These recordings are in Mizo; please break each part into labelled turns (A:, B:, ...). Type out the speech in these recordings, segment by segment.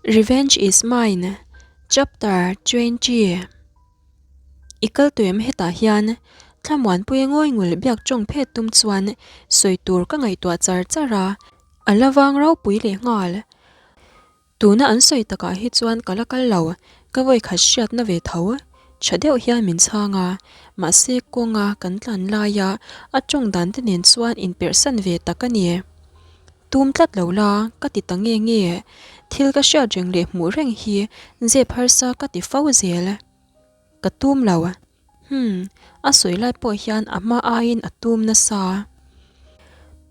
A: Revenge is mine, Chapter 20 I kal tawh em hetah hian Thlamuanpuia ngawi ngul biak tawng phet tum chuan sawi tur ka ngaihtuah char char a, a la vang ropui leh nghal. Tuna an sawi takah hi chuan ka la kal lo, ka vawi khat hriatna ve tho. Tha deuh hian min chhang a, mahse kawnga kan tlan laia a tawng dan te nen chuan inperhsan ve tak a ni. Tum tlat lo la, ka ti ta nge nge, thil ka hriat reng leh hmuh reng hi zep harsa ka ti fo zel. Ka tum lo. Hmm, a sawi lai pawh hian a hma aiin a tum nasa.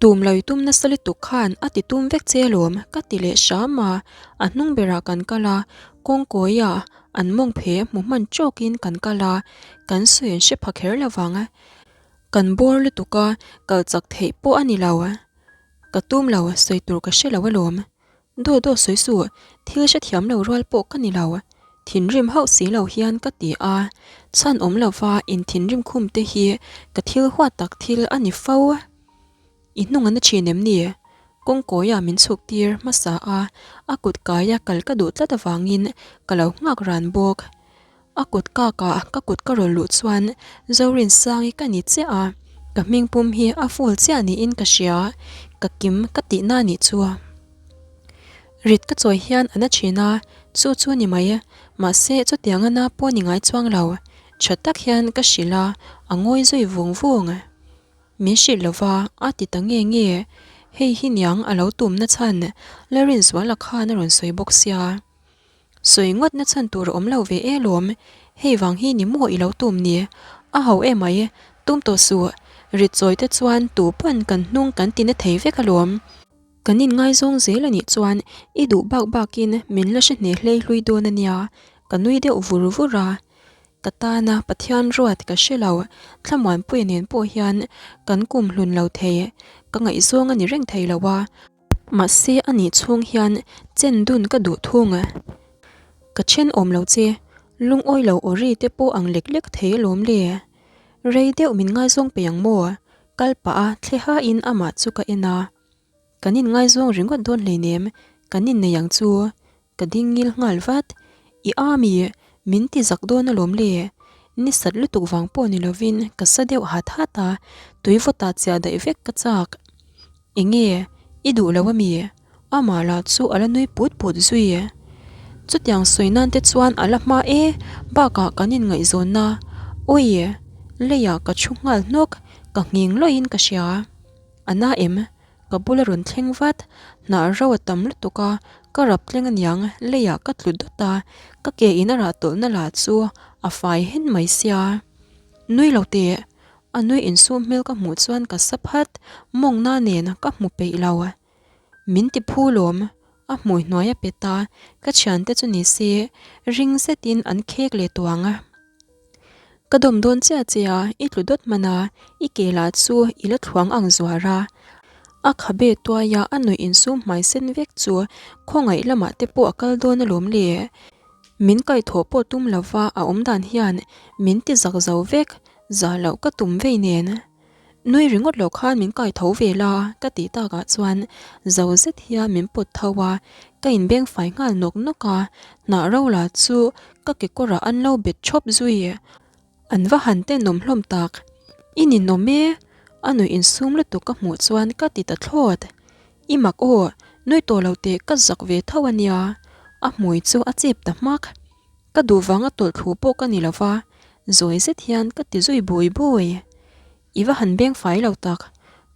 A: Tum lo i tum nasa lutuk khan a ti tum vek che alawm ka ti leh hram a, a hnung berah kan kal a, kawngkawia an mawng phe hmu hman tawkin kan kal a, kan sawi an hre pha kher lo vang. Kan bawr lutuk a, kal chak theih pawh a ni lo. Ka tum lo, sawi tur ka hre lo alawm. Daw daw sawi suh, thil hrethiam lo rual pawh ka ni lo. Thinrim hauh si lo hian ka ti a, chhan awm lova in thinrim khum te hi ka thil huat tak thil a ni fo. I hnung a na thin em ni? Kawngkawia min chhuk tir hmasa a, a kut kaia kal ka duh tlat avangin ka lo nghak ran bawk. A kut kak ah ka kut ka rawn luh chuan Zorinsangi ka ni chiah a, ka hming pum hi a full chiah niin ka hria, ka kim ka tihna nih chu. Rit ka chawi hian a na thin a, chu chu ni mai, mahse chutiang a na pawh ni ngai chuang lo, tha tak hian ka hrilh a, a ngawi zui vung vung. Min hrilh lova a ti ta nge nge, hei hi niang a lo tumna chhan Larinzuala khan a rawn sawi bawk sia. Sawi ngawt na chhan tur a awm lo ve e lawm, hei vang hi ni maw i lo tum ni? A ho em mai, tum tawh suh, rit chawi te chuan tu pawn kan hnung kan ti na thei vek alawm. Kan inngaizawng zel a nih chuan i duh bak bakin min la hre hne hlei hlui dawn a nia, ka nui deuh vur vur a. Ka tana Pathian ruat ka hre lo, Thlamuanpuia nen pawh hian kan kum hlun lo thei, ka ngaihzawng a ni reng thei lo a. Mahse a nih chhung hian chen dun ka duh thung. Ka then awm lo che, lungawi lo aw ri te pawh ang lek lek thei alawm le. Rei deuh min ngaizawng peih ang maw? Kal pah a thleha in amah chu ka en a. Kan in ngaizawng ringawt dawn hleinem, kan innei ang chu. Ka ding ngil nghal vat. I a mi, min ti zak dawn alawm le. Ni sat lutuk vang pawh ni lovin ka sa deuh hat hat a, tui vawtah chiah daih vek ka chak. Enge, i duh lo ami? Amah lah chu a la nui put put zui. Chutiang sawi nan te chuan a la hma e, bakah kan inngaihzawnna. Awi, leiah ka thu nghal hnawk, ka nghing lawih in ka hria. A na em? Ka bula rawn thleng vat, hnah ro a tam lutuk a, ka rap tleng aniang, leiah ka tlu dawt a, ka ke in a rah tawlhna lah chu a fai hen mai sia. Nui lo teh, a nui insum hmel ka hmuh chuan ka sa phat, mawngna nen ka hmu peih lo. Min ti phu lawm, a hmui hnuai a pet a, ka thiante chu ni se, ring zetin an khek leh tuang a. Ka dawm dawn chiah che a, i tlu dawt hman a, i ke lah chu i la thluang ang zuar a. A khabe tuaia a nuih insum hmai sen vek chu khawngaih lamah te pawh a kal dawn alawm le. Min kaihthawh pawh tum lova a awm dan hian min ti zak zo vek, zah loh ka tum vei nen. Nui ringawt loh khan min kai tho ve la ka tih takah chuan zo zet hian min pawt tho a, ka inbeng fai nghal nawk nawk a, hnah ro la chu ka kekawrah an lo bet thawp zui. An va han tenawm hlawm tak. I ninawm e, a nuih insum lutuk ka hmuh chuan ka ti ta thlawt. I mak aw, nui tawh lo teh ka zak ve tho a nia, a hmui chu a chip ta hmak. Ka duh vanga tawlh thlu pawh ka ni lo va, zawi zet hian ka ti zui bui bui. I va han beng fai lo tak,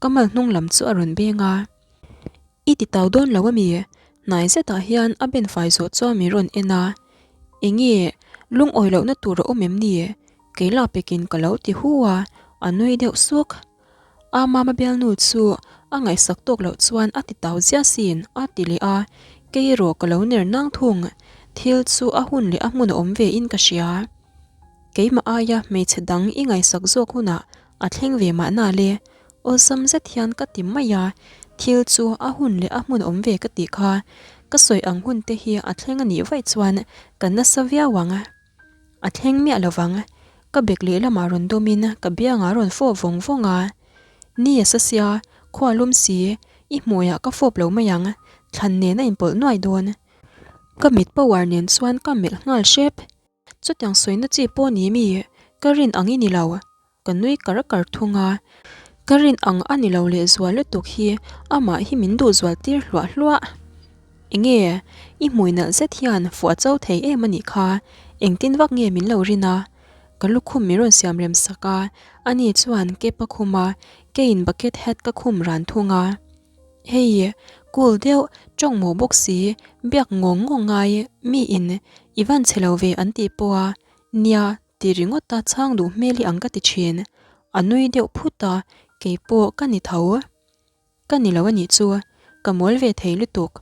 A: ka mal hnung lam chu a rawn beng a. I ti tau dawn lo ami? Hnai zetah hian a ben fai zawh chuan min rawn en a. Enge, lungawi lohna tur a awm em ni? Kei lah pekin ka lo ti hu a, a nui deuh suk. A mama bialnu chu a ngaihsak tawk loh chuan a ti tau ziah sin a ti leh a, kei erawh ka lo ner nang thung. Thil chu a hun leh a hmun a awm ve in ka hria. Keimah aia hmeichhe dang i ngaihsak zawk hunah a thleng ve mahna le, awlsam zet hian ka ti mai a, thil chu a hun leh a hmun a awm ve ka tih kha. Ka sawi ang hun te hi a thleng a nih vaih chuan ka nasa viau ang. A thleng miah lo vang. Ka bek lehlamah rawn dawmin ka biangah a rawn fawp vawng vawng a. Ni a sa sia, khua lum si, i hmuiah ka fawp lo mai ang, thlan nen a inpawlh nuai dawn. Ka mit power nen chuan ka melh nghal hrep. Chutiang sawina chi pawh ni mi, ka rin ang i ni lo. Ka nui kar kar thung a. Ka rin ang a ni lo leh zual lutuk hi amah hi min duh zual tir hluah hluah. Enge, i hmui nalh zet hian fuh a cho thei em a nih kha, engtin vak nge min lo rin a? Ka lukhum min rawn siam rem sak a, ani chuan cap a khum a, keiin bucket hat ka khum ran thung a. Hei, cool deuh, tawng mawh bawk si, biak ngawng ngawng ngai, miin i van chhe lo ve an tih pawh a, nia ti ringawt a chhang duh hmel hi ang ka ti thin. A nui deuh phut a, keipawh ka ni tho. Ka ni lo a nih chu, ka mawl ve thei lutuk.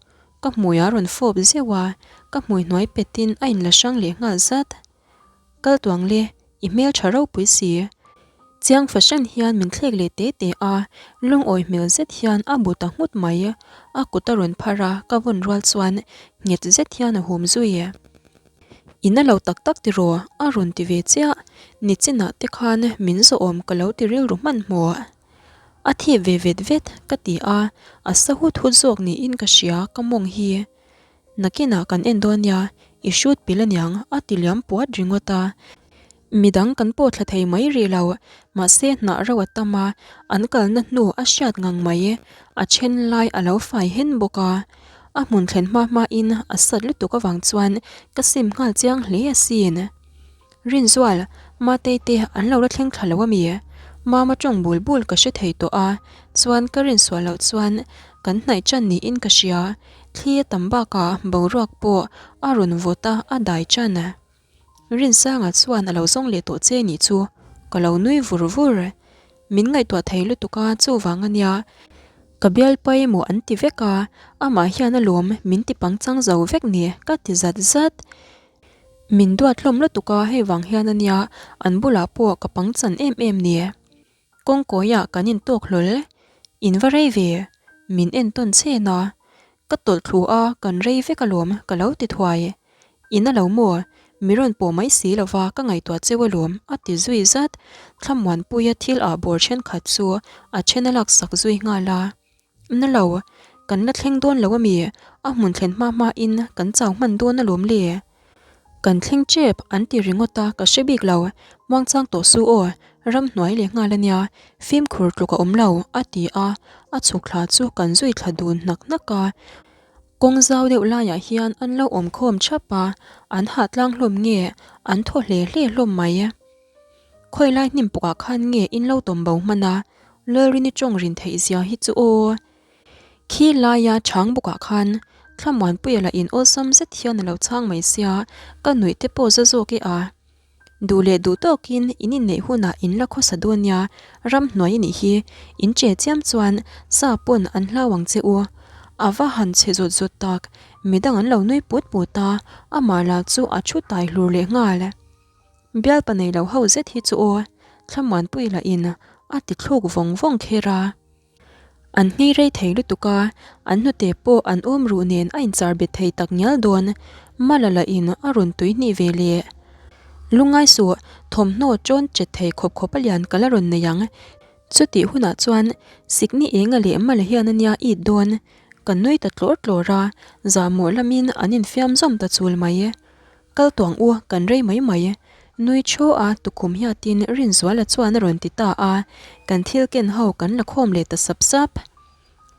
A: Ka hmui a rawn fawp zeuh a, ka hmui hnuai petin a inla hrang leh nghal zat. Kal tuang le, i hmel tha ropui si. Chiang fahran hian min thlek leh te te a, lungawi hmel zet hian a bu ta nghut mai. A kut a rawn phar a, ka vawn rual chuan nghet zet hian a hum zui. I na lo tak tak tiraw? a rawn ti ve chiah. Nichinah te khan min zawhawm ka lo ti rilru hmanhmawh. A thip ve vet vet ka ti a, a sa hut hut zawk niin ka hria ka mawng hi. Nakinah kan en dawn nia, i hrut pil aniang a ti liam puat ringawt a. Midang kan pawh thla thei mai rih lo, mahse hnah ro a tam a, an kalna hnu a hriat ngang mai. A then lai a lo fai hen bawk a. A hmun thlen hma hmain a sat lutuk avang chuan ka sim nghal chiang hle asin. Rinzual, Matei te an lo la thleng thla lo a mi? Mama tawng bul bul ka hre thei tawh a, chuan ka rinsual loh chuan kan hnaih ṭan niin ka hria. Thli a tam bakah boruak pawh a rawn vawt a, a dai ṭan. Rinsanga chuan a lo zawng leh tawh che nih chu ka lo nui vur vur. Min ngaihtuah thei lutuk a, chuvang a nia. Ka bialpa emaw an ti vek a, amah hian alawm min ti pangchang zo vek ni ka ti zat zat. Min duat hlawm lutuk a, hei vang hian a nia an bulah pawh ka pangchan em em ni. Kawngkawiah kan intawk hlawl, in va rei ve, min entawn chen a, ka tawlh thlu a kan rei vek alawm ka lo ti thuai. In a lo maw, mi rawn pawh mai si lova ka ngaihtuah cheu alawm a ti zui zat, Thlamuanpuia thil ah bawr thenkhat chu a then a laksak zui nghal a. Na lo, kan la thleng dawn lo ami? A hmun thlen hma hma in kan chau hman dawn alawm le. Kan thleng tep an ti ringawt a, ka hre bik lo. Muangchang tawh su aw, ramhnuai leh nghal ania, fimkhur tluk a awm lo, a ti a, a chhuk thla chu kan zui thla dun hnak hnak a. Kawng zau deuh laiah hian an lo awm khawm thap a, an hah tlang hlawm nge, an thaw hle hle hlawm mai. Khawi lai hnim pawhah khan nge in lo tawm bo hman a, Lalrini tawng rin theih zia hi chu aw. Khi laia chhang bawkah khan Thlamuanpuia lah in awlsam zet hian a lo chhang mai sia, ka nuih te pawh za zawk e a. Duh leh duh tawkin in inneih hunah in la khawsa dawn nia, ramhnuai i nih hi, in che chiam chuan sa pawn an hlau ang che u. A va han chhe zawt zawt tak, midang an lo nui put put a, amah lah chu a thu tai hlur leh nghal. Bialpa nei lo ho zet hi chu aw, Thlamuanpui lah in a ti thluk vawng vawng kher a. An nghei rei thei lutuk a, an hnute pawh an awm ruh nen a inchar bet thei tak ngial dawn, Mala lah in a rawn tui hnih ve leh. Lungngai suh, thawmhnaw chawn chet thei khawp khawp a lian ka la rawn nei ang. Chutih hunah chuan Sikni enga leh Mala hian a nia it dawn. Ka nui ta tlawr tlawr a, zahmawh lamin an infiam zawm ta chul mai. Kal tuang u, kan rei mai mai. Nui chaw a, tukhum hiatin Rinzuala chuan a rawn ti ta a, kan thil ken ho kan la khawm leh ta sap sap.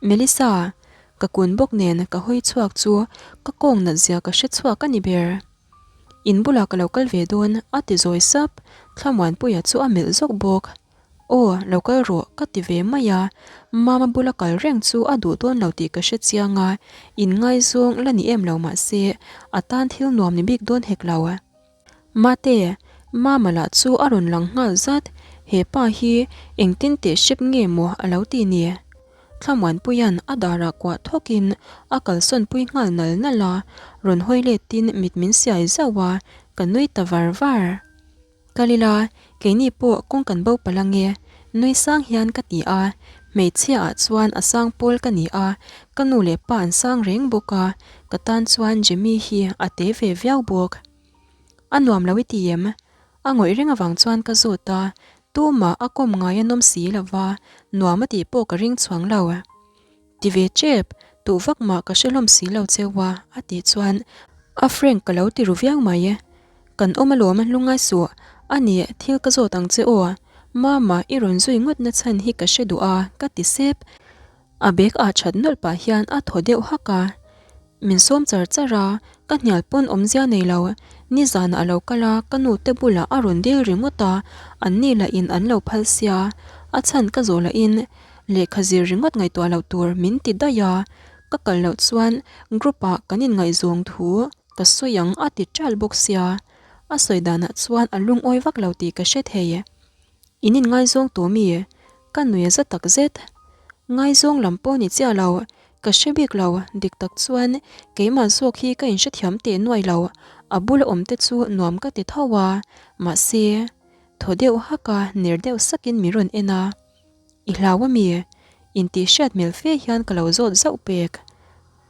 A: Melissa, ka kun bawk nen ka hawi chhuak chu ka kawng nat zia ka hre chhuak a ni ber. In bulah ka lo kal ve dawn, a ti zawi sap, Thlamuanpuia chu a melh zawk bawk. Aw, lo kal rawh, ka ti ve mai a. Mama bula kal reng chu a duh dawn lo tih ka hre chiang a, inngaizawng la ni em lo mah se, a tan thil nuam ni bik dawn hek lo. Mate, Mama lah chu a rawn lang nghal zat, he pa hi engtin teh hrep nge maw a lo ti ni? Thlamuanpuia'n a darah kuah thawkin a kalsawnpui nghal nal nal a, rawn hawi letin mit min siai zauh a, ka nui ta var var. Kal ila, keini pawh kawng kan bo palh ange, nui sang hian ka ti a, hmeichhia ah chuan a sang pawl ka ni a, ka nu leh pa an sang reng bawk a, ka tan chuan Jimmy hi a te ve viau bawk. A nuam lo i ti em? A ngawih reng avang chuan ka zawt a, tumah a kawm ngai a nawm si lova, nuam a tih pawh ka ring chhuang lo. Ti ve tep, tuh vak mah ka hre hlawm si lo cheu a, a tih chuan. A Frank ka lo ti ru viau mai. Kan awm alawm lungngai suh. A nih, thil ka zawt ang che aw. Mama, i rawn zui ngawt na chhan hi ka hre duh a, ka ti sep. A bag ah that nawlh pah hian a thaw deuh hak a. Min sawm char char a, ka hnial pawn awmzia nei lo. Nizanah a lo kal a, ka nu te bulah a rawn dil ringawt a, an ni lah in an lo phal sia. A chhan ka zawh lah in lehkha zir ringawt ngaihtuah loh tur min ti daih a. Ka kal loh chuan group ah kan inngaihzawng thu ka sawi ang a ti ṭal bawk sia. A sawi danah chuan a lungawi vak lo tih ka hre thei. In inngaizawng tawh mi? Ka nui a za tak zet. Ngaizawng lam pawh ni chiah lo, ka hre bik lo, dik tak chuan keimah zawk hi ka inhrethiam teh nuai lo, a bula awm te chu nuam ka ti tho a, mahse, thaw deuh hak a, ner deuh sakin min rawn en a. I hlau a mi? Intih hriat hmel fe hian ka lo zawt zauh pek.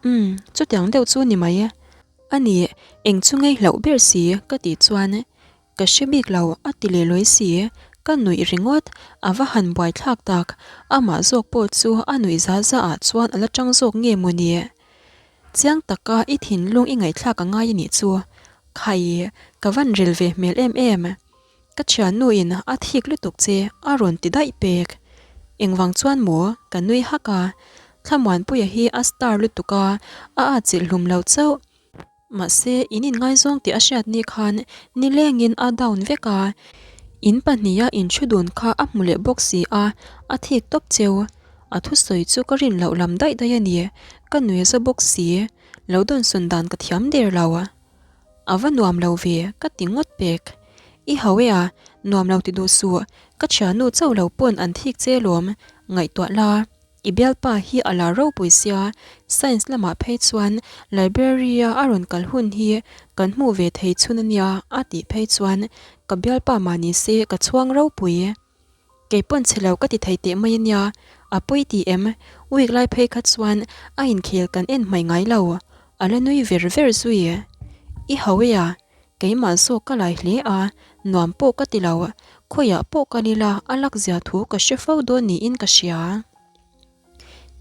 A: Umm, chutiang deuh chu ni mai. A ni, eng chu ngei hlauh ber si ka tih chuan Ka hre bik lo, a ti leh lawi si. Ka nuih ringawt, a va han buai thlak tak. Amah zawk pawh chu a nuih za za ah chuan a la tang zawk nge maw ni? Chiang taka i thinlung i ngaihthlak a ngai a nih chu. Khai, ka van ril ve hmel em em. Ka thiannu in a thik lutuk che a rawn ti daih pek. Engvang chuan maw? Ka nui hak a. Thlamuanpuia hi a star lutuk a, a atchilh hlum lo chauh. Mahse, in inngaizawng tih a hriat ni khan nilengin a down vek a, in pahniha inchhu dun kha a hmu leh bawk si a, a thik tawp cheu. A thusawi chu ka rin loh lam daih daih a ni, ka nui za bawk si, lo dawnsawn dan ka thiam der lo. A va nuam lo ve, ka ti ngawt pek. I hau e a, nuam lo ti duh suh, ka thiannu chauh lo pawn an thik che lawm, ngaihtuah la. I bialpa hi a la ropui sia, science lamah phei chuan library a a rawn kal hun hi kan hmuh ve thei chhun a nia a tih phei chuan ka bialpa mah ni se ka chhuang ropui. Kei pawn chhe lo ka ti thei teh mai a nia, a pawi ti em? Week lai phei kha chuan a inkhel kan en hmai ngai lo, a la nui ver ver zui. I hau e a, Keimah zawk ka lai hle a, nuam pawh ka ti lo. Khawiah pawh kal ila a lak zia thu ka hre fo dawn niin ka hria.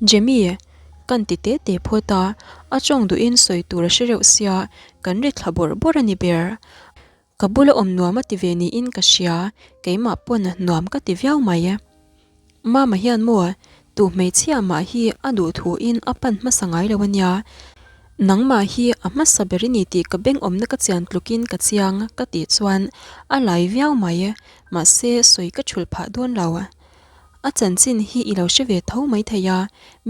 A: Jemmy, kan ti te te phawt a, a tawng duhin sawi tur a hre reuh sia, kan ri thla bawrh bawrh a ni ber. Ka bula awm nuam a ti ve niin ka hria, keimah pawn nuam ka ti viau mai. Mama hian maw, tu hmeichhia mah hi a duh thu in a pan hmasa ngai lo a nia. Nangmah hi a hmasa ber i ni tih ka beng awmna ka chian tluk in ka chiang ka tih chuan a lai viau mai, mahse sawi ka thulh phah dawn lo. A chanchin hi i lo hre ve tho mai thei a,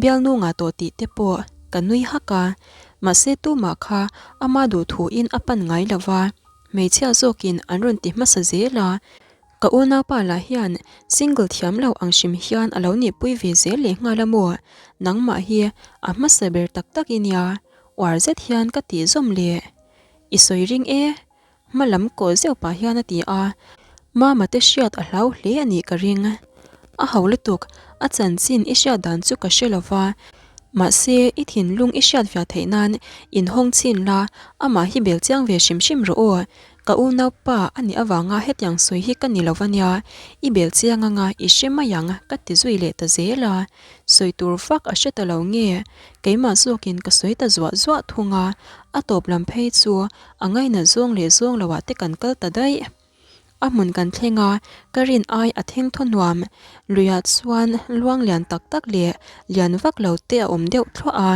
A: bialnu ngah tawh tih te pawh ka nui hak a, mahse tumah kha ama duh thu in a pan ngai lo va, hmeichhia zawk in an rawn ti hmasa zel a. Ka unaupa lah hian single thiam lo ang hrim hian a lo nihpui ve zel leh nghal a maw? Nangmah hi a hmasa ber tak tak i nia, uar zet hian ka tih zawm leh. I sawi ring e, hma lam kawh zeuh pah hian a ti a, Mama te hriat a hlau hle a nih ka ring. A ho lutuk, a chanchin i hriat dan chu ka hre lo va, mahse i thinlung i hriat viah theih nan inhawng chhin la, amah hi bel chiang ve hrim hrim rawh aw, Ka unaupa a nih avanga hetiang sawi hi ka ni lo ania, i bel chiang anga i hre mai ang ka ti zui leh ta zel a. Sawi tur vak a hre ta lo nge, keimah zawkin ka sawi ta zuah zuah thung a, a tawp lam phei chu a ngainat zawng leh zawng loah te kan kal ta daih. A hmun kan thleng a, ka rin ai a theng thaw nuam, luiah chuan luang lian tak tak leh lian vak lo te a awm deuh thluah a.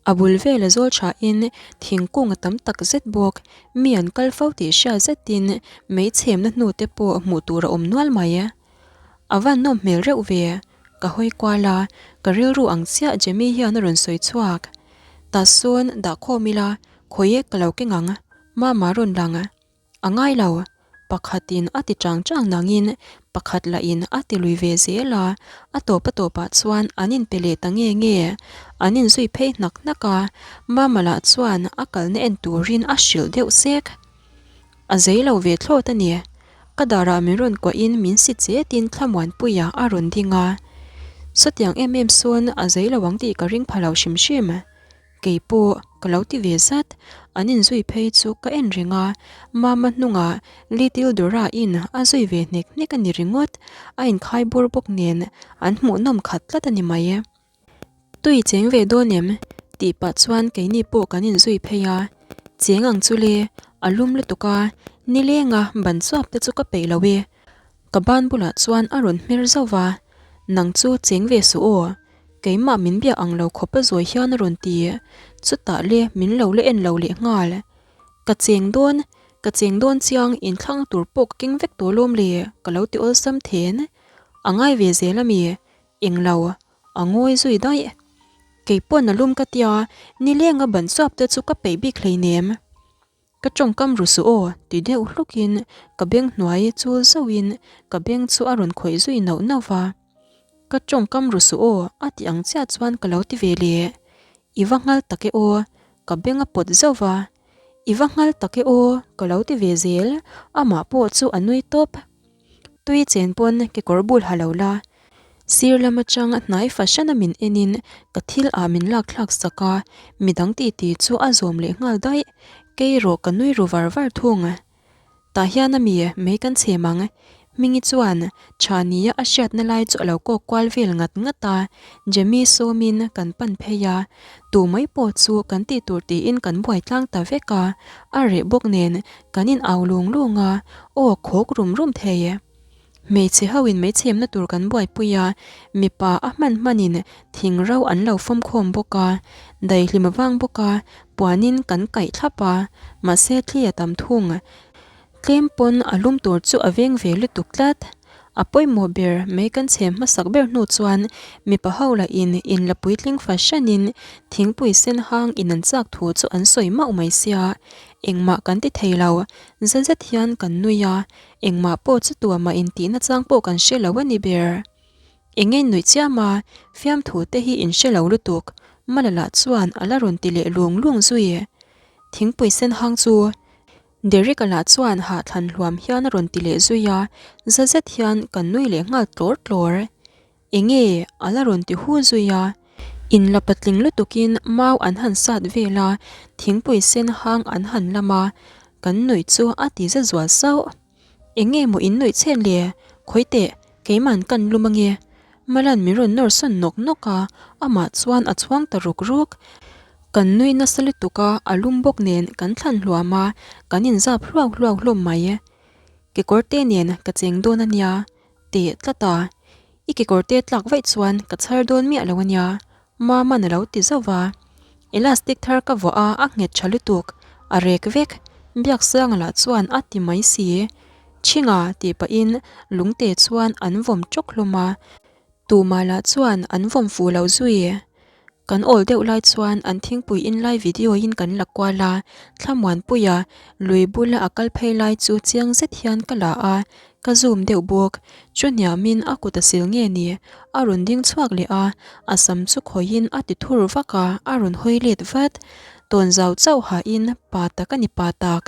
A: A bul vela zawl thain thingkung a tam tak zet bawk. Mi an kal fo tih hriat zetin mei chhemna hnu te pawh hmuh tur a awm nual mai. A van nawm hmel reuh ve. Ka hawi kual a, ka rilru ang chiah Jemmy hian a rawn sawi chhuak. Tah sawn dah khawm ila, khawi ka lo keng ang, Mama rawn lang. A ngai lo, pakhatin a ti chang chang nangin pakhat lahin a ti lui ve zel a, a tawp a tawpah chuan an inpe leh ta nge nge. An inzui phei hnak hnak a, Mama lah chuan a kalna en turin a hrilh deuh sek. A zei lo ve thlawt a ni. Ka darah min rawn kuahin min si chetin Thlamuanpuia a rawn ding a. Sawtiang em em sawn a zei lo ang tih ka ring pha lo hrim hrim. Kei pawh ka lo ti ve zat, an inzui phei chu ka en reng a, Mama hnungah Little Dora in a zui ve hnek hnek a ni ringawt, a inkhai bur bawk nen an hmuhnawm khat tlat a ni mai. Tui cheng ve dawn em? tih pah chuan keini pawh kan inzui phei a. Cheng ang chu le, a lum lutuk a, nilenga ban chuap te chu ka peih lo e. Ka ban bulah chuan a rawn hmer zauh va, Nang chu cheng ve suh aw, keimah min biak ang lo khawp a zawi hian a rawn ti. Chutah le min lo la en lo leh nghal. Ka cheng dawn, ka cheng dawn chiang inthlang tur pawh ka keng vek tawh lawm le, ka lo ti awlsam then. A ngai ve zel a mi, englo, a ngawi zui daih. Kei pawn a lum ka tia, nilenga ban chuap te chu ka peih bik hleinem. Ka tawngkam ru suh aw, ti deuh hlukin ka beng hnuai chul zauhin ka beng chu a rawn khawih zui nauh nauh va. Ka tawngkam ru suh aw, a ti ang chiah chuan ka lo ti ve leh. I va nghal tak e aw, ka beng a pawt zauh va. I va nghal tak e aw, ka lo ti ve zel, amah pawh chu a nui tawp. Tui chen pawn kekawr bul ha lo la. Sir lam atang hnai fahran a min enin ka thil ah min lak thlak sak a, midang titi chu a zawm leh nghal daih. Kei erawh ka nui ru var var thung. Tah hian a mi mei kan chhem ang. Hmingi chuan tha nia a hriatna lai chu a lo kawk kual vel ngat ngat a, Jemmy sawmin kan pan phei a, tu mai pawh chu kan tih tur tiin kan buai tlang ta vek a, a reh bawk nen kan in au lung lung a, aw khawk rum rum thei. Hmeichhe ho in meichhemna tur kan buaipui a, mipa a hman hman in thing ro an lo fawm khawm bawk a, daihlim a vang bawk a, puanin kan kaih thlap a, mahse thli a tam thung. Tlem pawn a lum tur chu a veng ve lutuk tlat. A pawimawh ber mai kan chhem hmasak ber hnu chuan mipa ho lah in in la puitling fahran in thingpui sen hang in an chak thu chu an sawi mauh mai sia, engmah kan ti thei lo, za zet hian kan nui a, engmah pawh chu tuamah in tihna chang pawh kan hre lo a ni ber. Eng nge nuih chiam a, fiamthu te hi in hre lo lutuk, Malala chuan a la rawn ti leh lung lung zui. Thingpui sen hang chu Derek-a lah chuan hahthlan hluam hian a rawn ti leh zui a, za zet hian kan nui leh nghal tlawr tlawr. Enge? a la rawn ti hu zui a. In la patling lutukin mau an han sat vel a, thingpui sen hang an han lam a, kan nuih chu a ti za zual sauh. Enge maw in nuih chhen le? Khawi teh, keiman kan lum ange. Malan min rawn nawr sawn nawk nawk a, amah chuan a chhuang ta ruk ruk. Kan nui nasa lutuk a, a lum bawk nen kan thlan hluam a, kan inzap hluau hluau hlawm mai. Kekawrte nen ka cheng dawn a nia, teh tlat a. I kekawrte tlak vaih chuan ka chhar dawn miah lo a nia, Mama'n a lo ti zauh va. Elastic thar ka vuah a, a nghet tha lutuk, a rek vek. Biaksanga lah chuan a ti mai si. Chhinga tih pahin lungte chuan an vawm tawk hlawm a, Tumah lah chuan an vawm fuh lo zui. Kan awl deuh lai chuan an thingpui in lai video in kan la kual a, Thlamuanpuia lui bula a kal phei lai chu chiang zet hian ka la a, ka zoom deuh bawk. Chu hniamin a kut a sil nge ni? A rawn ding chhuak leh a, a sam chu khawihin a ti thur vak a, a rawn hawi let vat. Tawnzau chauh hahin pa tak a ni pa tak.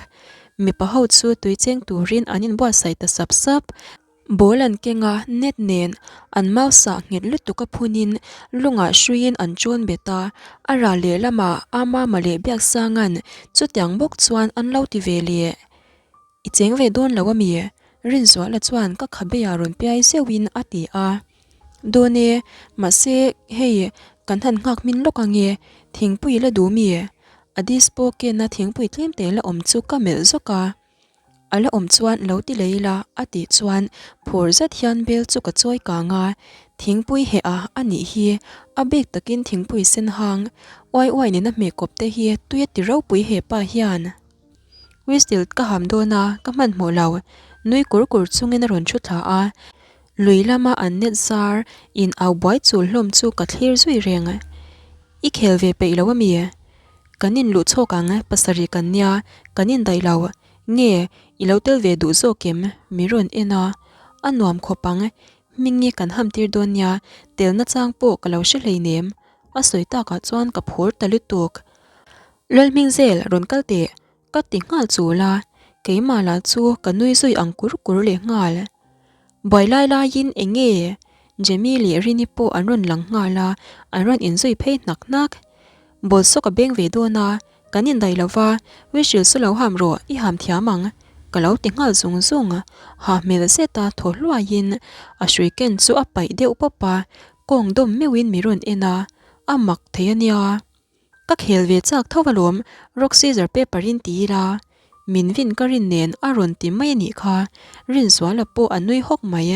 A: Mipa ho chu tui cheng turin an inbuatsaih ta sap sap. Ball an keng a, net nen an mau sah nghet lutuk a phunin lungah hruiin an chawn bet a, a ral lehlamah Amama leh Biaksanga'n chutiang bawk chuan an lo ti ve leh. I cheng ve dawn lo ami? Rinzuala chuan ka khabeah rawn piai zeuhin a ti a. Dawn e, mahse hei kan han nghak hmin lawk ange, thingpui la duh mi? A dispo kena thingpui tlemte la awm chu ka melh zawk a. A la awm chuan lo ti lei la a tih chuan phur zet hian bel chu ka chawi kang a, thingpui heh a a nih hi, a bik takin thingpui sen hang uai uai nena hmeh kawp te hi tui a ti ropui hepa hian. Whistle ka ham dawn a, ka hmanhmawh lo, nui kur kur chungin a rawn thu thla a, lui lama an net zar in au buai chul hlawm chu ka thlir zui reng. I khel ve peih lo ami? Kan in luh chhawk ang, pasarih kan nia, kan indaih lo. Nge, i lo tel ve duh zawk em? Mi rawn en a. A nuam khawp ang, hmingi kan ham tir dawn nia, telna chang pawh ka lo hre hleinem. A sawi takah chuan ka phur ta lutuk. Lalhming zel rawn kal teh, ka ti nghal chul a, keimah lah chu ka nui zui ang kur kur leh nghal. Buai lai laiin eng nge Jemmy leh Rini pawh an rawn lang nghal a, an rawn inzui phei hnak hnak. Ball saw ka beng ve dawn a, kan indaih lo va, whistle saw lo ham rawh, i ham thiam ang, ka lo ti nghal zung zung. Ha hmel zeta thaw hluaiin a hrui ken chu a paih deuh pawp a, kawng dawm meuhin mi rawn en a, a mak thei a nia. Ka khel ve chak tho alawm, rock scissor paper in ti ila. Min vin ka rin nen a rawn ti mai a nih kha, Rinzuala pawh a nui hawk mai.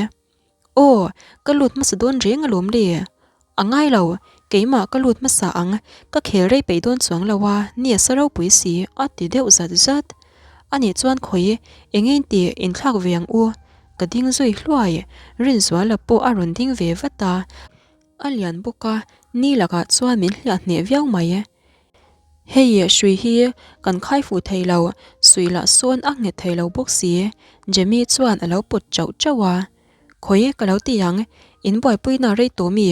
A: Aw, ka lut hmasa dawn reng alawm le. A ngai lo, keimah ka lut hmasa ang, ka khel rei peih dawn chuang lo a, ni a sa ropui si, a ti deuh zat zat. Anih chuan khawi, eng nge inti inthlak ve ang u? Ka ding zui hluai, Rinzuala pawh a rawn ding ve vat a. A lian bawk a, ni lakah chuan min hliah hneh viau mai. Hei hrui hi kan khai fuh thei lo, suih lah sawn a nghet thei lo bawk si, Jemmy chuan a lo pawt chauh chauh a. Khawi ka lo ti ang, in buaipuina rei tawh mi?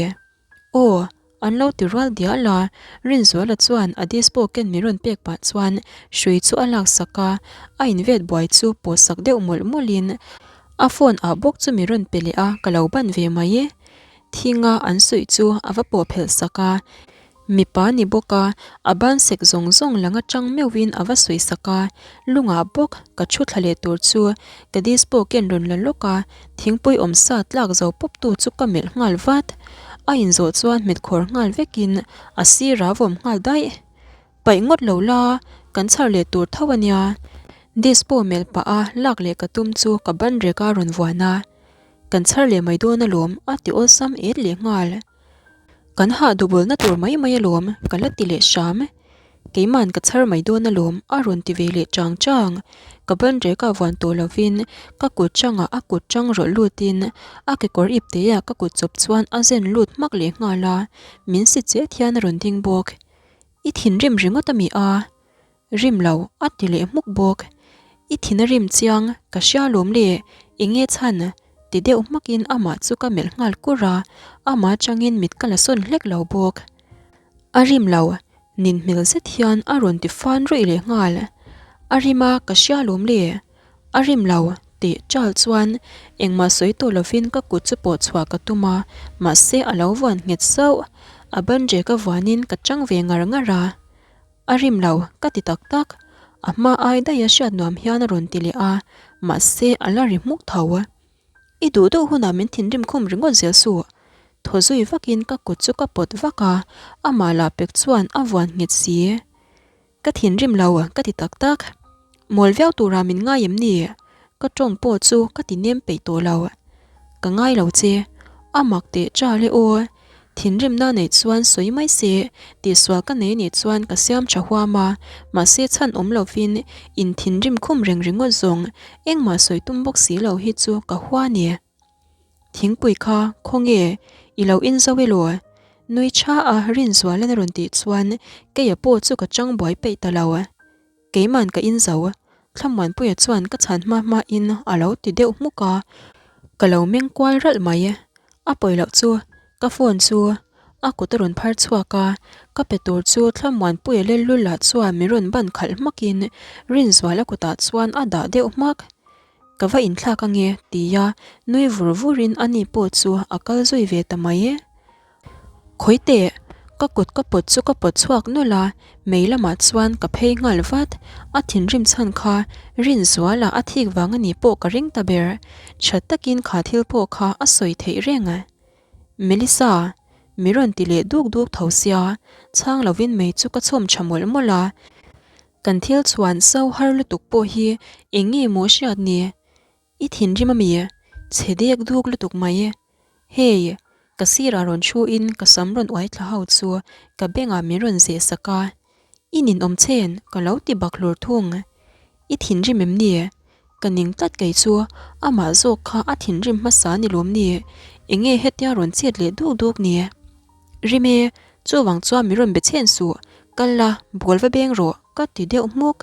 A: Aw, an lo ti rual dial a, Rinzuala chuan a dispo ken min rawn pek pah chuan hrui chu a laksak a, a invet buai chu pawhsak deuh mawlh mawlhin a phone ah bawk chu min rawn pe leh a, ka lo ban ve mai e. Thinga an suih chu a va pawh phelh sak a, mipa ni bawk a, a ban sek zawng zawng lang atang meuhin a va suih sak a, lungah bawk ka thu thla leh tur chu ka dispo ken rawn la lawk a, thingpui awm sa tlak zo pawp tu chu ka melh nghal vat. A inzawh chuan hmet khawr nghal vekin a sirah a vawm nghal daih. Paih ngawt lo la, kan chhar leh tur tho a nia. Dispo melh pah a lak leh ka tum chu ka ban rek a rawn vuan a. Kan chhar leh mai dawn alawm a ti awlsam et leh nghal. Kan hah dubulna tur mai mai alawm ka la ti leh hram. Keiman ka chhar mai dawn alawm a rawn ti ve leh chang chang. Ka ban rek ah vuan tawh lovin ka kut changah a kut chang rawlh lutin a kekawr ip teiah ka kut chawp chuan a zen lut hmak leh nghal a, min si chet hian a rawn ding bawk. I thinrim ringawt a mi a? Rim lo, a ti leh hmuk bawk. I thin a rim chiang, ka hria lawm le, eng nge chhan? ti deuh hmakin amah chu ka melh nghal kur a, amah atangin mit ka la sawn hlek lo bawk. A rim lo, nin hmel zet hian a rawn ti fan ruih leh nghal. A rim a, ka hria lawm le, a rim lo, tih chal chuan engmah sawi tawh lovin ka kut chu pawh chhuah ka tum a, mahse a lo vuan nghet sauh. A banrek a vuanin ka chang ve ngar ngar a. A rim lo, ka ti tak tak. A hma ai daih a hriat nuam hian a rawn ti leh a, mahse a la ri hmuk tho. I duh duh hunah min thinrim khum ringawt zel suh. Thaw zui vakin ka kut chu ka pawt vak a, amah lah pek chuan a vuan nghet si. Ka thinrim lo, ka ti tak tak. Mawl viau tura min ngai em ni? Ka tawng pawh chu ka ti nem peih tawh lo. Ka ngai lo che. A mak teh chal e aw. Thinrimna neih chuan sawi mai se, tihsual ka nei nih chuan ka siam tha huam a, mahse chhan awm lovin in thinrim khum reng ringawt zawng engmah sawi tum bawk si lo hi chu ka hua ni. Thingpui kha khawnge i lo in zo elaw? Nui tha a Rinzuala'n a rawn tih chuan keia pawh chu ka chang buai peih ta lo. Keiman ka in zo. Thlamuanpuia chuan ka chhan hma hma in a lo ti deuh hmuk a, ka lo meng kual ralh mai. A pawi loh chu ka phone chu a kut a rawn phar chhuak a, ka pe tur chu Thlamuanpuia lellul lah chuan min rawn ban khalh hmak in Rinzuala kutah chuan a dah deuh hmak. Ka va inthlak ange tia nui vur vur in ani pawh chu a kal zui ve ta mai. Khawi teh, ka kut ka pawt chu ka pawt chhuak nawlh a, mei lamah chuan ka phei nghal vat. A thinrim chhan kha Rinzuala a thik vang a ni pawh ka ring ta ber. Tha takin kha thil pawh kha a sawi theih reng. Melissa, mi rawn ti leh duk duk tho sia, chhang lovin mei chu ka chhawm tha mawlh mawlh a. Kan thil chhuan so har lutuk pawh hi eng nge maw hriat ni? I thinrim a mi? Chhe dek duk lutuk mai. Hei, ka sirah rawn thu in ka sam rawn uai thla ho chu ka bengah min rawn zeh sak a. I ninawm chen ka lo ti bak hlur thung. I thinrim em ni? Ka ning tlat kei chu, amah zawk kha a thinrim hmasa ni lawm ni? Enge hetia rawn chet leh duk duk ni? Rim e, chuvang chuan min rawn be chhen suh, kal la, ball va beng rawh ka ti deuh hmuk.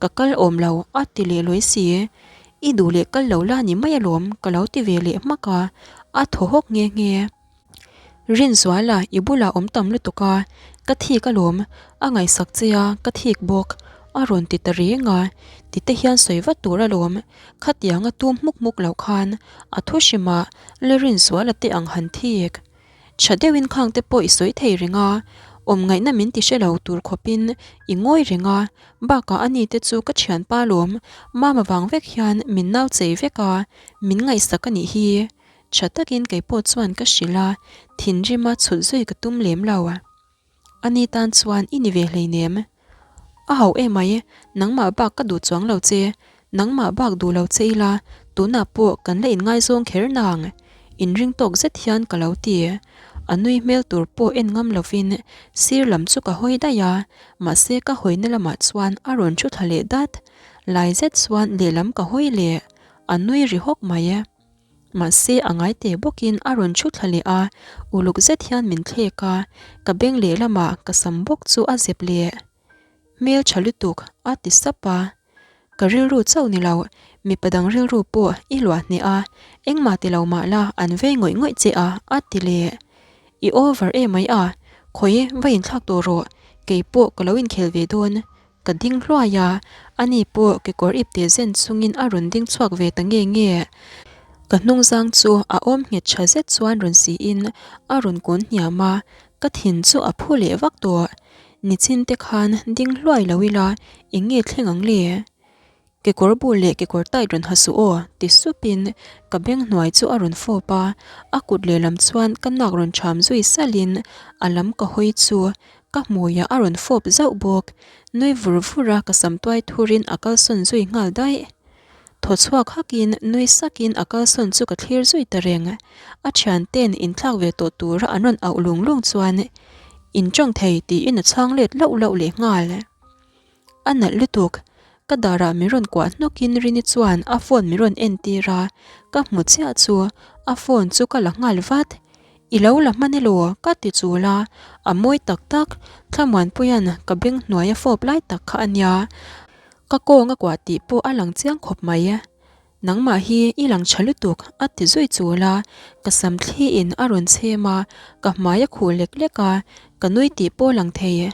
A: Ka kal awm lo a ti leh lawi si. I duh leh kal lo la ni mai alawm ka lo ti ve leh hmak a, a thaw hawk nghe nghe. Rinzuala i bulah awm tam lutuk a, ka thik alawm, a ngaihsak che a, ka thik bawk a rawn ti ta reng a, ti te hian sawi vat tur alawm, khatiang a tum hmuk hmuk loh khan a thu hrimah le Rinzuala te ang han thik. Tha deuhin khang te pawh i sawi thei reng a, awm ngaihna min ti hre lo tur khawpin i ngawi reng a, bakah ani te chu ka thianpa lawm, mama vang vek hian min nau chei vek a, min ngaihsak a nih hi. Tha takin kei pawh chuan ka hrilh a, thinrima chhut zui ka tum lem lo. Ani tan chuan i ni ve hleinem. A hauh emai, nangmah bak ka duh chuang lo che, nangmah bak duh lo che ila, tunah pawh kan la inngaizawng kher nang. Inring tawk zet hian ka lo ti. A nui hmel tur pawh en ngam lovin sir lam chu ka hawi daih a, mahse ka hawina lamah chuan a rawn thu thla leh dat. Lai zet chuan lehlam ka hawi leh, a nui ri hawk mai. Mahse a ngai teh bawkin a rawn thu thla leh a, uluk zet hian min thlek a, ka beng lehlamah ka sam bawk chu a zep leh. Hmel tha lutuk a ti sap a. Ka rilru chauh ni lo, mipa dang rilru pawh i luah hneh a, engmah ti lo mah la an vei ngawih ngawih che a a ti leh. I over emai a, khawi va inthlak tawh rawh, keipawh ka lo inkhel ve dawn Ka ding hluai a, ani pawh kekawr ipte zen chungin a rawn ding chhuak ve ta nge nge. Ka hnungzang chu a awm nghet tha zet chuan rawn siin a rawn kun hniam a, ka thin chu a phu leh vak tawh. Nichin te khan ding hluai lo ila eng nge thleng ang le? Kekawr bul leh kekawr tight rawn ha suh aw, ti supin ka beng hnuai chu a rawn fawp a, a kut lehlam chuan ka nak rawn ṭham zui salhin a lam ka hawi chu ka hmuiah a rawn fawp zauh bawk. Nui vur vur a ka sam tuai thurin a kalsawn zui nghal daih. Thaw chhuak hakin nui sakin a kalsawn chu ka thlir zui ta reng. A thiante'n inthlak ve tawh tura an rawn auh lung lung chuan in ṭawng thei tiin a chhang let lauh lauh leh nghal. A nalh lutuk. Ka darah min rawn kuah hnawkin Rini chuan a phone min rawn entir a, ka hmu chiah chu a phone chu ka la nghal vat. I lo la hman elaw? ka ti chul a, a mawi tak tak, Thlamuanpuia'n ka beng hnuai a fawp lai tak kha a nia. Ka kawng a kuah tih pawh a lang chiang khawp mai. Nangmah hi i lang tha lutuk a ti zui chul a, ka sam thli in a rawn chhem a, ka hmai a khuh lek lek a, ka nui tih pawh lang thei.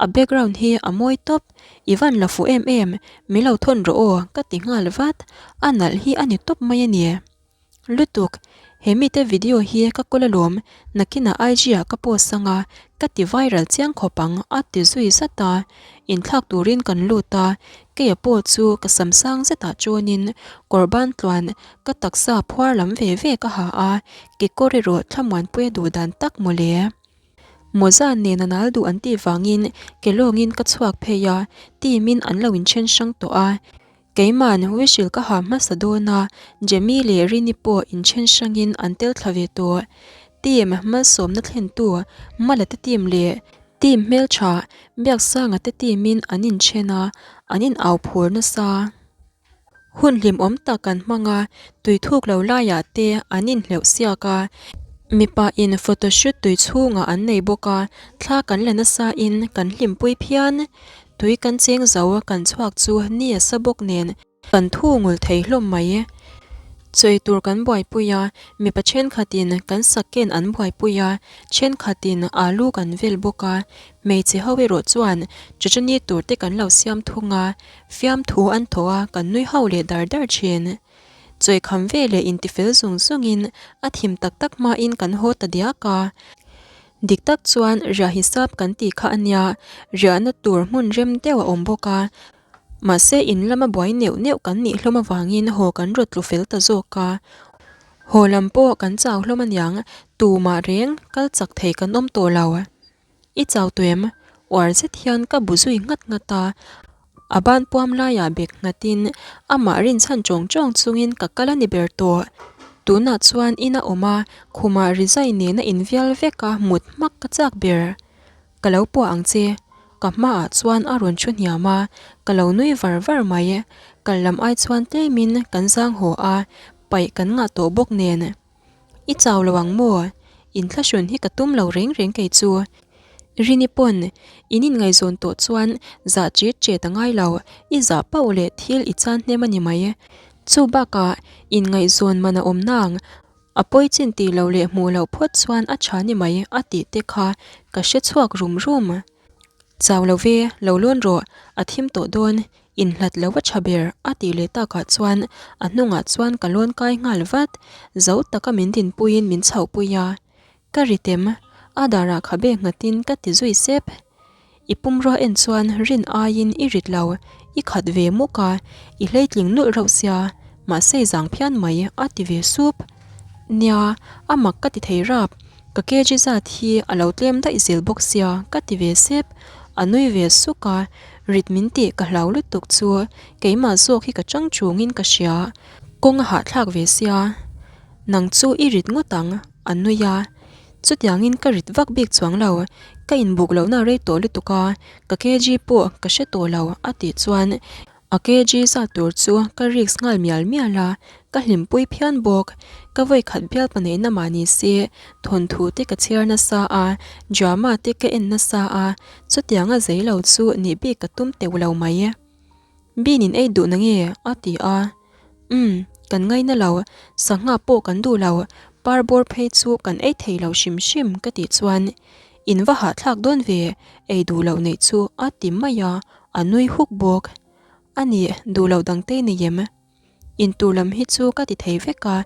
A: A background hi a mawi tawp, i van la fuh em em, min lo thawn rawh aw ka ti nghal vat, a nalh hi a ni tawp mai a ni. Lutuk, he mite video hi ka kawl alawm, nakinah IG ah ka post anga ka ti viral chiang khawp ang a ti zui zat a, inthlak turin kan lut a, keia pawh chu ka sam sang zetah chuanin kawr ban tluan ka taksa phuar lam ve ve ka ha a, kekawr erawh thlamuanpuia duh dan tak mawle. Mawza nen a nal duh an tih vangin ke lawngin ka chhuak phei a, team in an lo inchen hrang tawh a, Keiman whistle ka ha hmasa dawn a, Jamie leh Rini pawh inthen hrangin an tel thla ve tawh. Team malsawmna thlentu Mala te team leh team hmeltha Biaksanga te team in an inthen a, an in au phur nasa. Hun hlimawm tak an hmang a, tui thuk lo laiah te an inhleuh siak a, mipa in photoshoot tui chhungah an nei bawk a, thla kan la nasa in kan hlimpui phian. Tui kan cheng zo a kan chhuak chu ni a sa bawk nen kan thu ngul thei hlawm mai. Chawi tur kan buaipui a, mipa thenkhatin kan saken an buaipui a, thenkhatin alu kan vel bawk a, hmeichhe ho erawh chuan chachani tur te kan lo siam thung a, fiamthu an thaw a kan nui ho leh dar dar thin. Chawi kham ve leh intifel zung zungin a thim tak tak hmain kan haw ta diak a. Dik tak chuan riah hisap kan tih kha a nia, riahna tur hmun rem deuh a awm bawk a. Mahse in lama buai neuh neuh kan nih hlawm avangin haw kan rawt tlu fel ta zawk a. Haw lam pawh kan chau hlawm aniang, tumah reng kal chak thei kan awm tawh lo. I chau tawh em? Uar zet hian ka bu zui nghat nghat a. A ban puam laiah bek nghatin amah rinchhan chawng chawng chungin ka kal a ni ber tawh. Tunah chuan in a awm a, khumah rizai nena invial vek a mut hmak ka chak ber. Ka lo puah ang che. Ka hmaah chuan a rawn thu hniam a, ka lo nui var var mai. Kal lam ai chuan tlemin kan zang haw a, paih kan ngah tawh bawk nen. I chau lo ang maw? Inthlahrun hi ka tum lo reng reng kei chu. Rini pawn, in inngaihzawn tawh chuan zah chet chet a ngai lo, i zah pauh leh thil i chan hnem a ni mai. Chu bakah, inngaihzawn man a awm nang, a pawi chin tih loh leh hmuh loh phawt chuan a tha ni mai a tih te kha ka hre chhuak rum rum. Chau lo ve, lo lawn rawh, a thim tawh dawn, Inhlat lo a tha ber a tih leh takah chuan a hnungah chuan ka lawn kai nghal vat, zo taka min dinpuiin min chhohpui a. Ka ri tem, a darah khabe nghatin ka ti zui sep. I pumrua en chuan rin aiin i rit lo, i khat ve muk a, i hleitling nulh reuh sia, mahse i zang phian mai a ti ve sup. Nia, a mak ka ti thei rap. Ka kg zat hi a lo tlem daih zel bawk sia ka ti ve sep. A nui ve suk a, rit min tih ka hlau lutuk chu keimah zawk hi ka chang chungin ka hria. Kawng a hahthlak ve sia. Nang chu i rit ngawt ang, a nui a. Chutiangin ka rit vak bik chuang lo, ka inbuk lohna rei tawh lutuk a, ka kg pawh ka hre tawh lo a tih chuan A kg zat tur chu ka risk nghal mial mial a, ka hlimpui phian bawk. Ka vawikhat bialpa neihna mah ni se, thawnthu te ka chhiar nasa a, drama te ka en nasa a, chutianga zei lo chu nih bik ka tum teuh lo mai. Bean in ei duh na nge? a ti a. Umm, kan ngaina lo, sangha pawh kan duh lo, par bawr phei chu kan ei thei lo hrim hrim ka tih chuan, In va hahthlak dawn ve, ei duh loh neih chu a ti mai a, A nui huk bawk. A nih, duh loh dang te nei em? Intur lam hi chu ka ti thei vek a,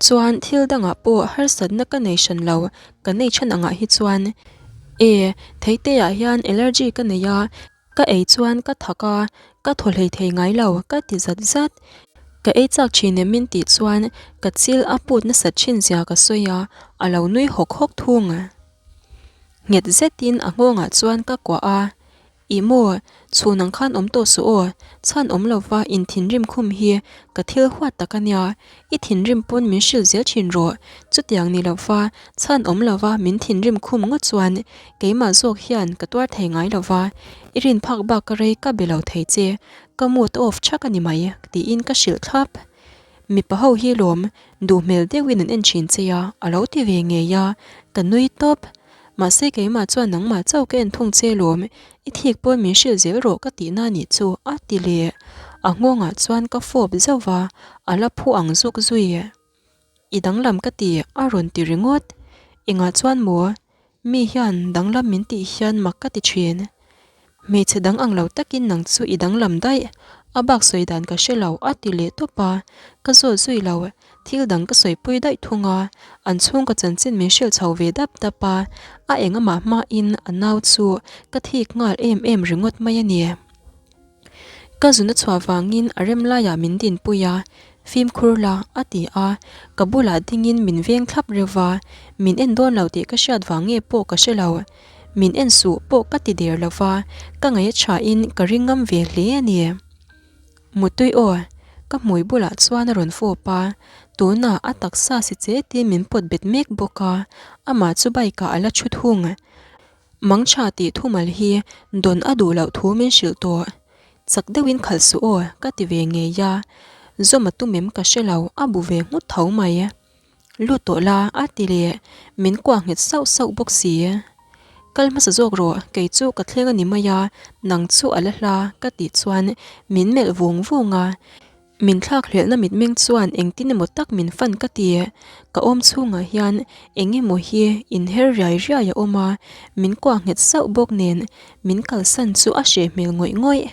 A: chuan thil dangah pawh harsatna ka nei hran lo, ka nei than angah hi chuan. E, theiteah hian allergy ka nei a, ka ei chuan ka thak a, ka thaw hlei thei ngai lo ka ti zat zat. Ka ei chak thin em min tih chuan ka chil a put nasat thin zia ka sawi a, a lo nui hawk hawk thung. Nghet zetin a nghawngah chuan ka kuah a, Ih maw, chhun ang khan awm tawh suh aw, chhan awm lova in thinrim khum hi ka thil huat tak a nia, i thinrim pawn min hrilh zel thin rawh, chutiang ni lova chhan awm lova min thinrim khum ngawt chuan keimah zawk hian ka tuar thei ngai lova, i rin phak bak ka rei ka be lo thei che, ka mood off thak a ni mai tiin ka hrilh thlap. Mipa ho hi lawm duh hmel deuhin an en thin che a, a lo ti ve ngei a, ka nui tawp. Mahse keimah chuan nangmah chauh ka en thung che lawm, i thik pawn min hrilh zel rawh ka tihna anih chu a ti leh. A nghawngah chuan ka fawp zauh va, a la phu ang zuk zui. I danglam ka ti a rawn ti ringawt. Engah chuan maw? Mi hian danglam min tih hian mak ka ti thin. Hmeichhe dang ang lo takin nang chu i danglam daih, a bak sawi dan ka hre lo a ti leh tawp a, ka zawt zui lo, thil dang ka sawipui daih thung a, an chhungkaw chanchin min hrilh chho ve dap dap a, a eng amah hmain a nau chu ka thik nghal em em ringawt mai a ni. Ka zun a chhuah vangin a rem laiah min dinpui a, Fimkhur la, a ti a, ka bulah dingin min veng thlap reuh va, min en dawn lo tih ka hriat vang nge pawh ka hre lo. Min en suh pawh ka ti der lo va, ka ngaih a thain ka ring ngam ve hle a ni. Mutui aw, ka hmui bulah chuan a rawn fawp a, tunah a taksa si chetin min pawt bet mek bawk a, amah chu bike ah a la thu thung. Mangtha tih thumal hi dawn a duh loh thu min hrilh tawh. Chak deuhin khalh suh aw, ka ti ve ngei a. Zawm a tum em ka hre lo, a bu ve nghut tho mai. Lut tawh la, a ti leh. Min kuah nghet sauh sauh bawk si. Kal hmasa zawk rawh, kei chu ka thleng a ni mai a, nang chu a la hla, ka tih chuan min melh vung vung a. Min thlak hlelhna mitmeng chuan engtin emaw tak min fan ka ti. Ka awm chhungah hian eng emaw hi inher riai riai a awm a, min kuah nghet sauh bawk nen min kalsan chu a hreh hmel ngawih ngawih.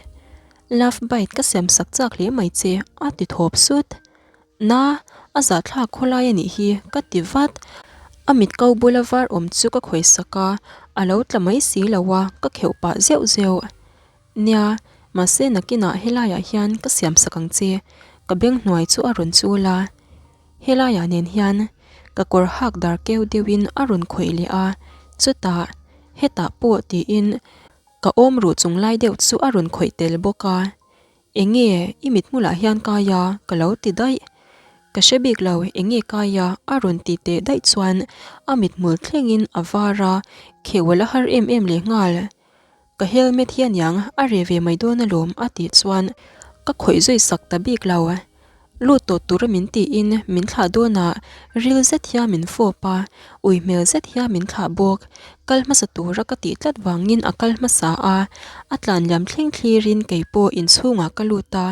A: Love bite ka siam sak chak hle mai che a ti thawp sut. Na, a zahthlak khawlai a nih hi ka ti vat. A mit ko bula var awm chu ka khawisak a, a lo tla mai si lo a, ka kheuh pah zeuh zeuh. Nia, mahse nakinah helaiah hian ka siam sak ang che, ka beng hnuai chu a rawn chul a. Helaiah nen hian ka kawr hak dar keu deuhin a rawn khawih leh a, chutah hetah pawh tiin ka awm ruh chung lai deuh chu a rawn khawih tel bawk a. Enge i mithmulah hian kai a? ka lo ti daih. Ka hre bik lo, enge kai a? a rawn ti teh daih chuan a mithmul thlengin a var a, kheuh a la har em em lehnghal. Ka helmet hi aniang a reh ve mai dawn alawm a tih chuan ka khawih zui sak ta bik lo. Lut tawh tura min tiin min thlah dawnah ril zet hian min fawp a, ui hmel zet hian min thlah bawk. Kal hmasa tura ka tih tlat vangin a kal hmasa a, a tlan liam thleng thlirin keipawh inchhungah ka lut a.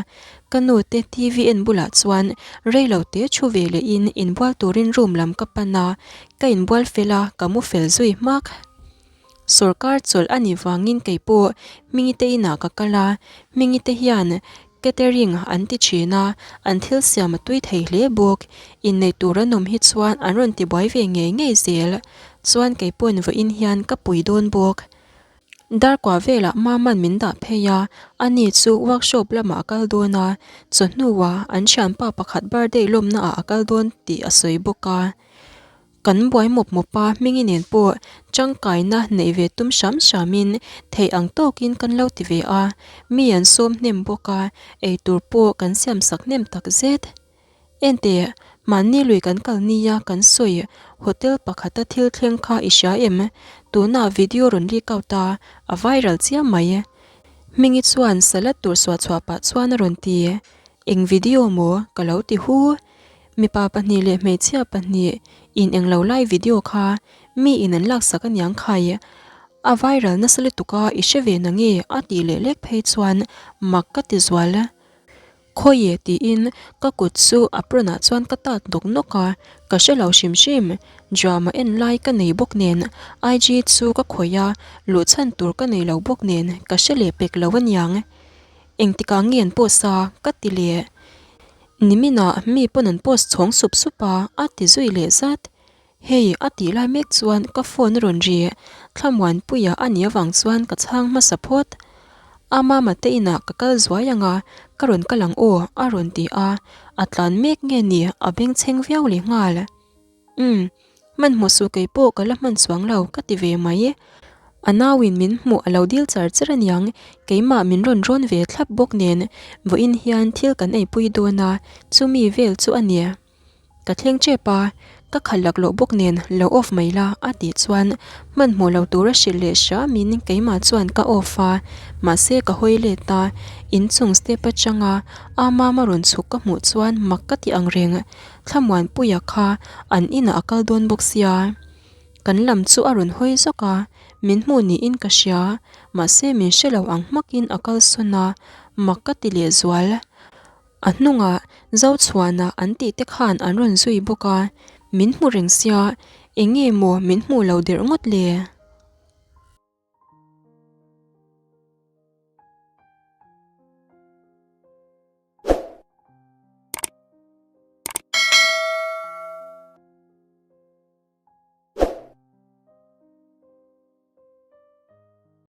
A: Ka nu te TV en bulah chuan rei lo te thu ve lehin inbual turin room lam ka pan a, ka inbual fel a, ka mu fel zui hmak. Sawrkar chawlh a nih vangin kei pawh Hmingi te inah ka kal a, Hmingi te hian catering an ti thin a, an thil siam a tui thei hle bawk. Inneih tur an awm hi chuan an rawn tibuai ve ngei ngei zel. Chuan kei pawhin vawiin hian ka pui dawn bawk. Darkua velah Maman min dah phei a, ani chu workshop lamah a kal dawn a, chawhnuah an thianpa pakhat birthday lawmnaah a kal dawn tih a sawi bawk a. Kan buai mawp mawp a, Hmingi nen pawh tangkaina neih ve tum hram hramin theih ang tawkin kan lo ti ve a, mi an sawm hnem bawk a, eitur pawh kan siam sak hnem tak zet. Enteh, mahni lui kan kal nia kan sawi hotel pakhata thil thleng kha i hria em? Tunah video rawn leak out a, a viral chiam mai. Hmingi chuan salad tur suah chhuah pah chuan a rawn ti. Eng video maw? Ka lo ti hu. Mipa pahnih leh hmeichhia pahnih in englo lai video kha mi in an laksak aniang khai. A viral nasa lutuk a i hre ve nange a tih leh lek phei chuan mak ka ti zual. Khawi e tiin ka kut chu apron ah chuan ka tat nawk nawk a, ka hre lo hrim hrim. Drama en lai ka nei bawk nen IG chu ka khawih a, luh chhan tur ka nei lo bawk nen ka hre leh pek lo aniang. Engtikah nge an post a? ka ti leh. Niminah mi pawn an post chhawng sup sup a, a ti zui leh zat. Hei, a tih lai mek chuan ka phone a rawn ri. Thlamuanpuia a nih avang chuan ka chhang hmasa phawt. A mama te inah ka kal zuai ang a, ka rawn kal ang aw, a rawn ti a. A tlan mek nge ni, a bengchheng viau leh nghal. Umm, hmanhmawh suh kei pawh ka la hman chuang lo, ka ti ve mai. A nauin min hmuh a lo dil char char aniang, keimah min rawn rawn ve thlap bawk nen, vawiin hian thil kan eipui dawn a, chumi vel chu a ni. Ka thleng tep a, ka khalh laklawh bawk nen lo off mai la a tih chuan hmanhmawh lo tura hrilh leh hramin keimah chuan ka off a, mahse ka hawi let a, inchung step atanga a mama rawn chhuk ka hmuh chuan mak ka ti ang reng, Thlamuanpuia kha an inah a kal dawn bawk sia. Kan lam chu a rawn hawi zawk a, min hmuh niin ka hria, mahse min hre lo ang hmakin a kalsawn a, mak ka ti lehzual. A hnungah Zochhuana an tih te khan an rawn zui bawk a, min hmu reng sia, eng nge maw min hmuh lo der ngawt le?